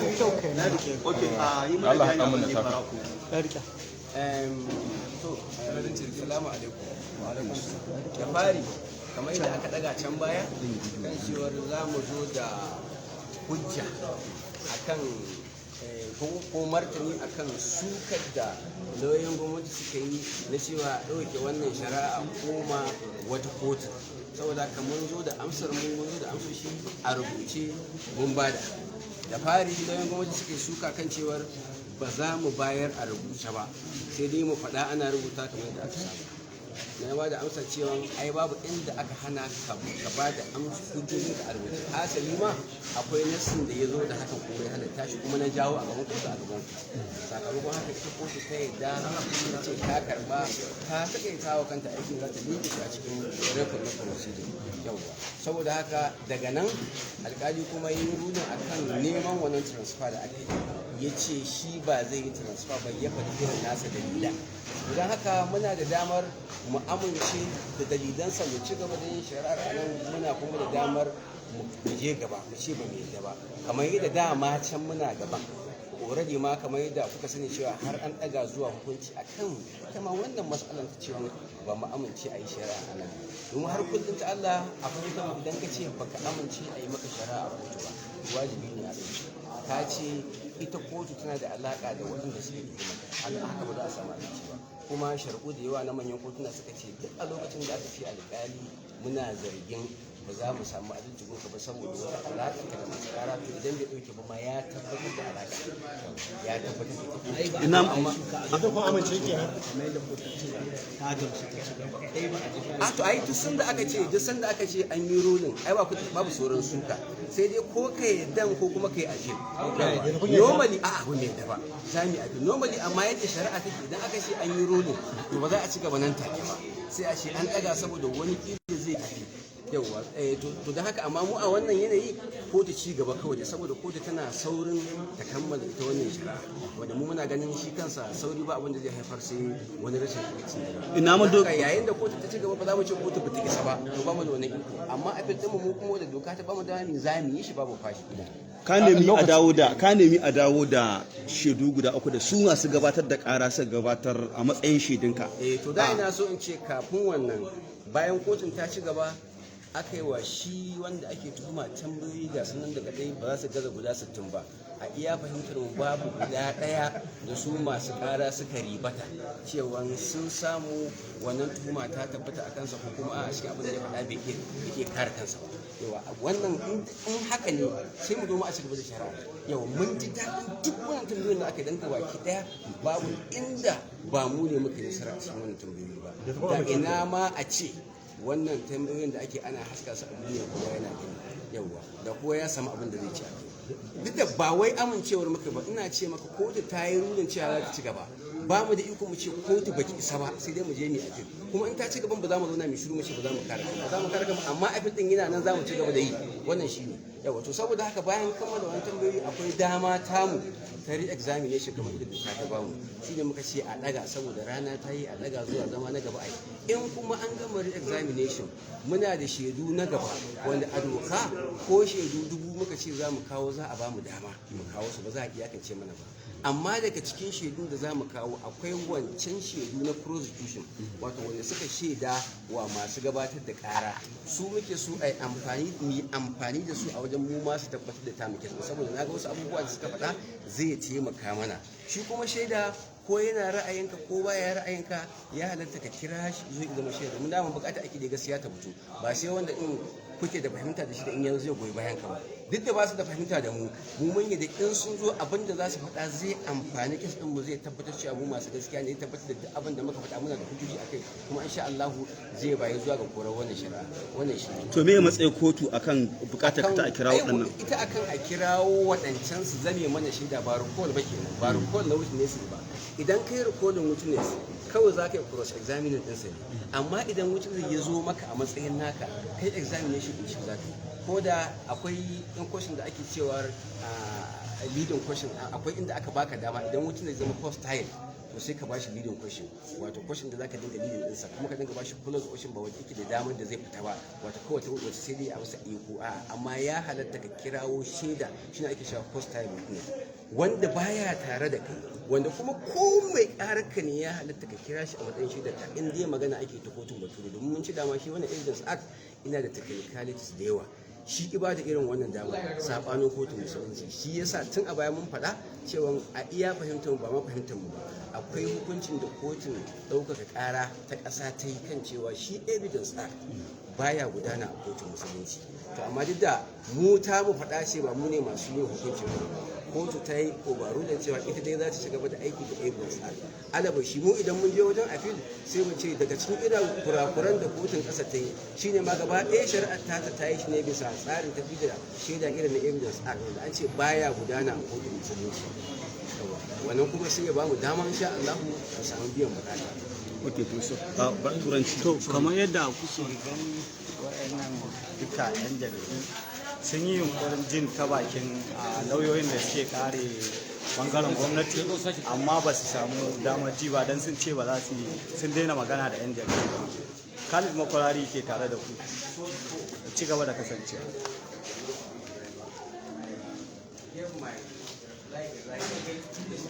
Okay, a yi mana Allah bayani haɗa mana abin da ya taka. faru. To, salamu alaikum. Da fari, kamar yadda aka daga can baya, kan cewar za mu zo da hujja akan ko martani akan sukar da lauyoyin gwamnati suka yi na cewa ɗauke wannan shari'a a koma wata kotu. Saboda haka mun zo da amsar mu, mun zo da amsoshi a rubuce mun bada. Da fari, lauyoyin gwamnati suka yi suka kan cewar ba za mu bayar a rubuce ba, sai dai mu faɗa ana rubuta kamar yadda aka saba. Na ba da amsa cewa ai babu inda aka hana ka ba da amsa hujjojin ka a rubuce. Hasali ma akwai nassin da ya zo da hakan kuma ya halatta shi, kuma na jawo a gaban kotu, a gaban ku. Sakamakon haka ita kotu ta yadda, ta ce ta karba, ta takaita wa kanta aikin, za ta liƙe shi a cikin record na proceeding. Yawwa, saboda haka daga nan alkali kuma yi ruling akan neman wannan transfer da aka yi. Ya ce shi ba zai yi transfer ba, ya faɗi irin nasa dalilan. Don haka muna da damar mu amince da dalilansa mu ci gaba da yin shari'ar a nan, muna kuma da damar mu je gaba mu ce ba mu yadda ba, kamar yadda dama can muna gaban already ma. Kamar yadda kuka sani cewa har an ɗaga zuwa hukunci akan ita ma wannan matsalar ta cewa ba mu amince a yi shari'a a nan. Domin har kullum ta Allah a fahimta mu, idan ka ce baka amince a yi maka shari'a a kotu ba, wajibi ne a ɗauki. Ka ce ita kotu tana da alaka da waɗanda suke tuhuma, haka ba za a samu adalci ba. Kuma shari'u da yawa na manyan kotuna suka ce duk a lokacin da aka ce alƙali muna zargin ba za mu samu adalci gunka ba saboda wata alaƙa ka da masu ƙara, to idan bai ɗauke ba ma ya tabbatar da alaƙa, ya tabbatar da ita. Ina amma Yanzu kun amince kenan? A to ai duk sanda aka ce an yi ruling, ai ba babu sauran suka, sai dai ko ka yadda ko kuma ka yi appeal. Normally a abu mai da ba za mu yi appeal normally, amma yadda shari'a take, idan aka ce an yi ruling, to ba za a ci gaba nan take ba, sai a ce an daga saboda wani kila zai appeal. Yauwa, to don haka, amma mu a wannan yanayi kotu ci gaba kawai da saboda kotu tana saurin ta kammala ita wannan shari'a, wanda mu muna ganin shi kansa sauri ba abin da zai haifar sai wani rashin adalci. Ina ma Haka yayin da kotu ta ci gaba, ba za mu ce kotu ba ta isa ba, to ba mu da wani iko, amma appeal ɗinmu mu kuma da doka ta ba mu dama za mu yi shi, babu fashi. Ka nemi a dawo da shaidu guda uku da su masu gabatar da ƙara suka gabatar a matsayin shaidunka. Eh, to da ina so in ce kafin wannan, bayan kotun ta ci gaba, aka yi wa shi wanda ake tuhuma tambayoyi, ga sunan daga dai ba za su gaza guda 60 ba. A iya fahimtar mu, babu guda ɗaya da su masu ƙara suka ribata cewa sun samu wannan tuhuma ta tabbata a kansa, ko kuma a cikin abin da ya faɗa bai iya kare kansa ba. Yawa, wannan in haka ne, sai mu zo mu a cigaba da shari'a. Yawa, mun ji daɗin duk wannan tambayoyin da aka yi, danka baki ɗaya babu inda ba mu ne muka yi nasara a cikin wannan tambayoyi ba. Da ina ma a ce wannan tambayoyin da ake ana haska su a duniya, kowa yana gani. Yawwa, da kowa ya samu abin da zai ci a kai. Duk da ba wai amincewar muka ba, ina ce maka kotu ta yi ruling cewa za ta ci gaba, ba mu da iko mu ce kotu baki isa ba, sai dai mu je mu yi appeal. Kuma in ta ci gaban, ba za mu zauna mu shiru mu ce ba za mu kare kanmu ba, za mu kare kanmu, amma appeal din yana nan, za mu ci gaba da yi. Wannan shine. Yawa, to saboda haka bayan kammala wani tambayoyi, akwai dama tamu ta re-examination kamar yadda doka ta bamu. Shine muka ce a daga saboda rana ta yi, a daga zuwa zama na gaba. Ai in kuma an gama re-examination, muna da shaidu na gaba wanda a doka ko shaidu 1000 muka ce za mu kawo, za a bamu dama mu kawo su, ba za a iyakance mana ba. Amma daga cikin shaidun da za mu kawo akwai wancan shaidu na prosecution, wato wanda suka shaida wa masu gabatar da kara. Su muke so a yi amfani, mu yi amfani da su a wajen mu ma su tabbatar da ta muke, saboda na ga wasu abubuwa da suka faɗa zai taimaka mana. Shi kuma shaida, ko yana ra'ayinka ko baya ra'ayinka, ya halatta ka kira shi zai zama shaida. Mun dama bukata ake da gaskiya ta fito, ba sai wanda in kuke da fahimta da shi da in yanzu zai goyi bayan ka ba. Duk da ba su da fahimta da mu, mu mun yi da in sun zo, abin da za su faɗa zai amfani case din mu, zai tabbatar cewa mu masu gaskiya ne, zai tabbatar da duk abin da muka faɗa muna da hujjoji akai, kuma insha Allah zai bayi zuwa ga korar wannan shari'a. Wannan shi ne. To me matsayin kotu akan bukatar ta a kira Ai, waɗannan? Ita akan a kirawo waɗancan su zame mana shaida, ba recall ba kenan, ba recall na witness ba. Idan kai recalling witness, Kawai za ka yi cross examining ɗinsa ne. Amma idan witness ya zo maka a matsayin naka, kai examination ɗin shi za ka yi. Ko da akwai ɗan question da ake cewar leading question, akwai inda aka baka dama idan witness ya zama hostile, to sai ka bashi leading question, wato question da zaka dinga leading ɗinsa, kuma ka dinga bashi close question, ba wanda yake da damar da zai fita ba, wato kawai ta wace sai dai a masa iko a. Amma ya halatta ka kirawo shaida, shine ake cewa hostile witness, wanda baya tare da kai, wanda kuma ko mai ƙararka ne, ya halatta ka kira shi a matsayin shaidar ka, in dai magana ake ta kotun Bature. Domin mun ci dama shi wannan Evidence Act ina da technicalities da yawa, shi ki ba da irin wannan dama, sabanin kotun Musulunci. Shi yasa tun a baya mun faɗa cewa a iya fahimtar mu, ba ma fahimtar mu ba, akwai hukuncin da kotun ɗaukaka ƙara ta ƙasa ta yi kan cewa shi Evidence Act baya gudana a kotun Musulunci. To amma duk da mu ta mu faɗa ce, ba mu ne masu yin hukuncin ba, kotu ta yi overrule da cewa ita dai za ta ci gaba da aiki da Evidence Act. Alaba shi mu idan mun je wajen appeal, sai mu ce daga cikin irin kurakuran da kotun ƙasa ta yi shine ma gaba ɗaya shari'ar ta yi shi ne bisa tsarin tafi da shaida irin na Evidence Act, wanda an ce baya gudana a kotun Musulunci. Yawwa. Wannan kuma sai ya ba mu dama, insha Allah, mu samu biyan bukata. Ok, to so ba Turanci. To, kamar yadda kuke gani, waɗannan duka 'yan jaridu sun yi yunkurin jin ta bakin lauyoyin da suke kare bangaren gwamnati, amma ba su samu damar ji ba, don sun ce ba za su yi, sun daina magana da 'yan jaridu ba. Khalid Makwarari ke tare da ku, ci gaba da kasancewa. Give my like.